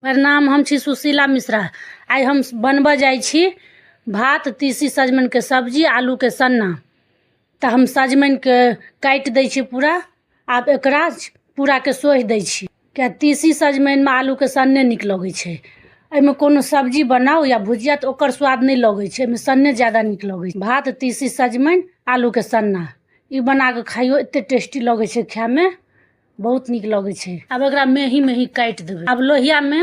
प्रणाम, हम छी सुशीला मिश्रा। आइ हम बनबऽ जाइ छी भात, तीसी सजमनिके सब्जी, आलूके सन्ना। तऽ हम सजमनिके काटि दै छी पूरा। आब एकरा पूराके सोहि दै छी, किए तीसी सजमनिमे आलूके सन्ने नीक लगै छै। एहिमे कोनो सब्जी बनाउ या भुजिया तऽ ओकर स्वाद नहि लगै छै, एहिमे सन्ने ज्यादा नीक लगै छै। भात, तीसी सजमनि, आलूके सन्ना, ई बनाकऽ खाइयौ, एते टेस्टी लगै छै खायमे, बहुत नीक लगै छै। आब एकरा मेही मेही काटि देबै। आब लोहियामे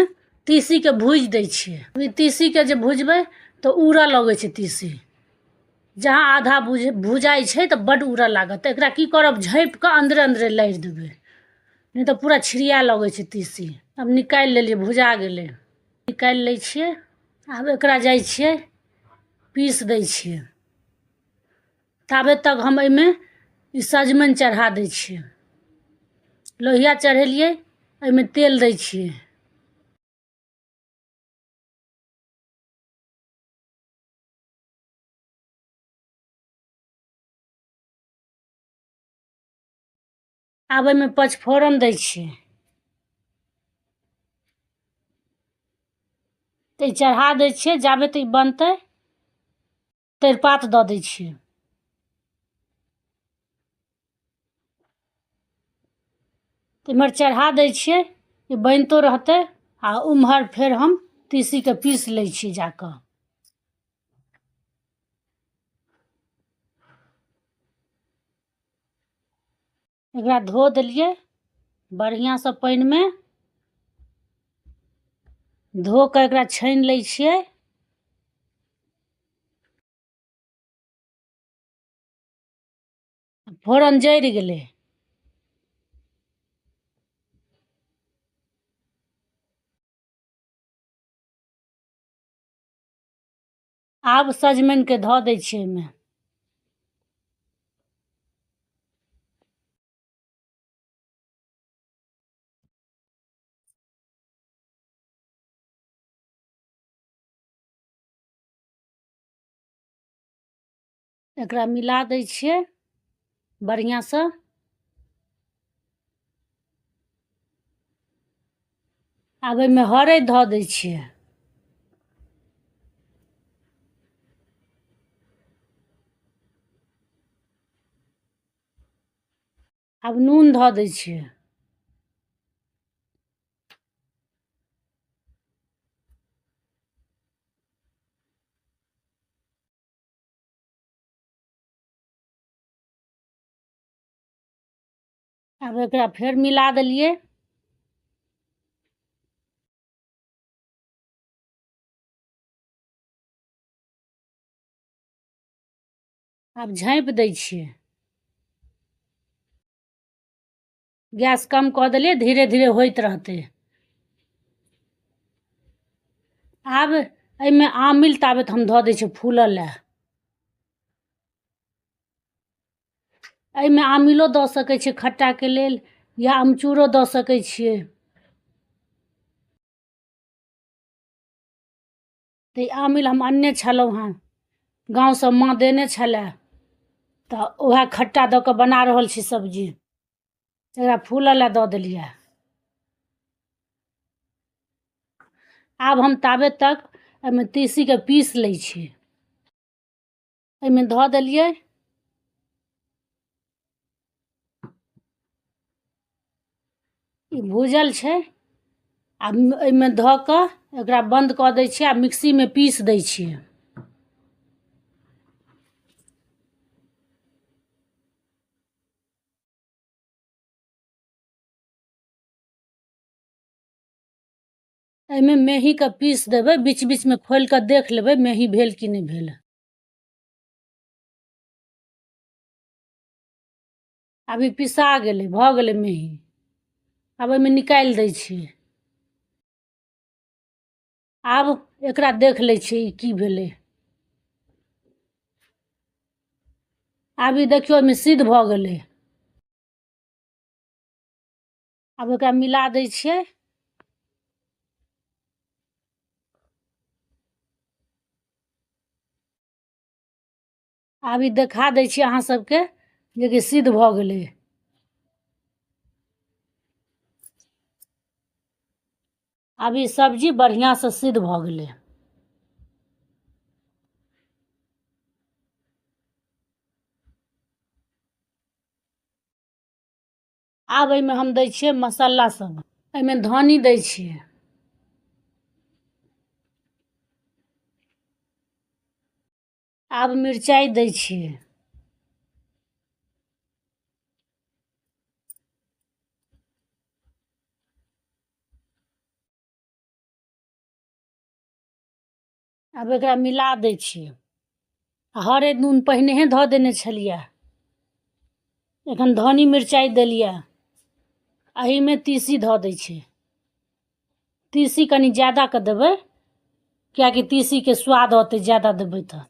तीसीके भूजि दै छियै। ई तीसीके जे भुजबै तऽ उड़ऽ लगै छै। तीसी जहाँ आधा भुजाइ छै तऽ बड्ड उड़ऽ लागत। तऽ एकरा की करब, झाँपि कऽ अन्दरे अन्दरे लारि देबै, नहि तऽ पूरा छिड़िया लगै छै तीसी। आब निकालि लेलियै, भुजा गेलै, निकालि लै छियै। आब एकरा जाइ छियै पीस दै छियै। ताबे तक हम एहिमे ई सजमनि चढ़ा दै छियै। लोहिया चढ़ेलियै, एहिमे तेल दै छियै। आब एहिमे पचफोरन दै छियै। तऽ ई चढ़ा दै छियै। जाबे तऽ ई बनतै, तेजपात दऽ दै छियै। इम्हर चढ़ा दै छियै, ई बनितो रहतै आ उम्हर फेर हम तीसीके पीस लै छी जाकऽ। एकरा धो देलियै बढ़िआँसँ। पानिमे धो कऽ एकरा छानि लै छियै। फोरन जरि गेलै। आब सजमनिके धऽ दै छियै एहिमे। एकरा मिला दै छियै बढ़िआँसँ। आब एहिमे हरैद धऽ दै छियै। आब नून धऽ दै छियै। आब एकरा फेर मिला देलियै। आब झाँपि दै छियै। गैस कम कऽ देलियै, धीरे धीरे होइत रहतै। आब एहिमे आमिल ताबत हम धऽ दै छियै फूलऽ लए। एहिमे आमिलो दऽ सकै छियै खट्टाके लेल या अमचूरो दऽ सकै छियै। तऽ ई आमिल हम अनने छलहुँ हेँ गाँवसँ, माँ देने छलए, तऽ उएह खट्टा दऽ कऽ बना रहल छी सब्जी। एकरा फूलऽ लए दऽ देलियै। आब हम ताबे तक एहिमे तीसीके पीस लै छी। एहिमे धऽ देलियै। ई भूजल छै। आ एहिमे धऽ कऽ एकरा बन्द कऽ दै छियै आ मिक्सीमे पीस दै छियै। एहिमे मेहीके पीस देबै। बीच बीचमे खोलि कऽ देख लेबै मेही भेल कि नहि भेल। आब ई पिसा गेलै, भऽ गेलै मेही। आब एहिमे निकालि दै छियै। आब एकरा देख लै छियै, ई की भेलै। आब ई देखियौ, एहिमे सिद्ध भऽ गेलै। आब एकरा मिला दै छियै। आब ई देखा दै छी अहाँ सबके जेकि सिद्ध भऽ गेलै। आब ई सब्जी बढ़िआँसँ सिद्ध भऽ गेलै। आब एहिमे हम दै छियै मसाला सब। एहिमे धनी दै छियै, आब मिरचाइ दै छियै, आब एकरा मिला दै छियै। हरैद नून पहिनहे धऽ देने छलियै, एखन धनी मिरचाइ देलियै। एहिमे तीसी धऽ दै छियै। तीसी कनि ज्यादा कऽ देबै, किएकि तीसीके स्वाद अतै ज्यादा देबै तऽ।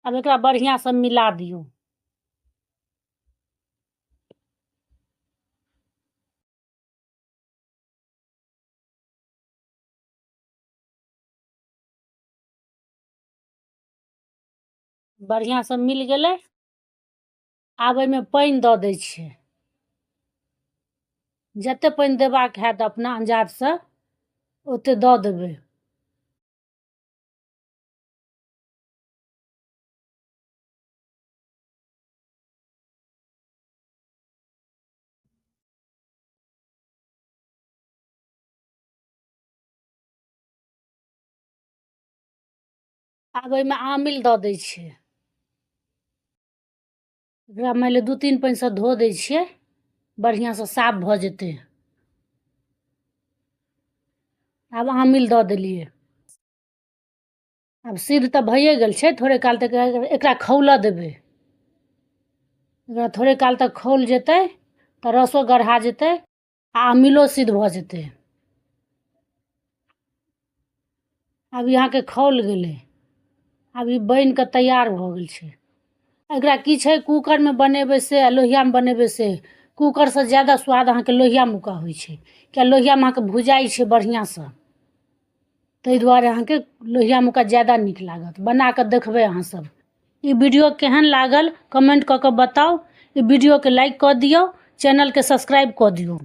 आब एकरा बढ़िआँसँ मिला दियौ। बढ़िआँसँ मिल गेलै। आब एहिमे पानि दऽ दै छियै। जतेक पानि देबाक हैत अपना अन्जादसँ ओतेक दऽ देबै। आब एहिमे आमिल दऽ दै छियै। एकरा मानि लिअ 2-3 पानिसँ धो दै छियै, बढ़िआँसँ साफ भऽ जेतै। आब आमिल दऽ देलियै। आब सिद्ध तऽ भइए गेल छै, थोड़े काल तक एकरा खौलऽ देबै। एकरा थोड़े काल तक खौल जेतै तऽ रसो गढ़ा जेतै आ आमिलो सिद्ध भऽ जेतै। आब अहाँके खौल गेलै, आब ई बनि कऽ तैयार भऽ गेल छै। एकरा की छै, कूकरमे बनेबै से आ लोहियामे बनेबै से, कूकरसँ ज्यादा स्वाद अहाँके लोहियामेका होइ छै, किया लोहियामे अहाँके भुजाइ छै बढ़िआँसँ, ताहि दुआरे अहाँके लोहियामेका ज्यादा नीक लागत। बना कऽ देखबै अहाँ सब। ई वीडियो केहन लागल कमेंट कऽ कऽ बताउ। ई वीडियोके लाइक कऽ दियौ, चैनलके सब्सक्राइब कऽ दियौ।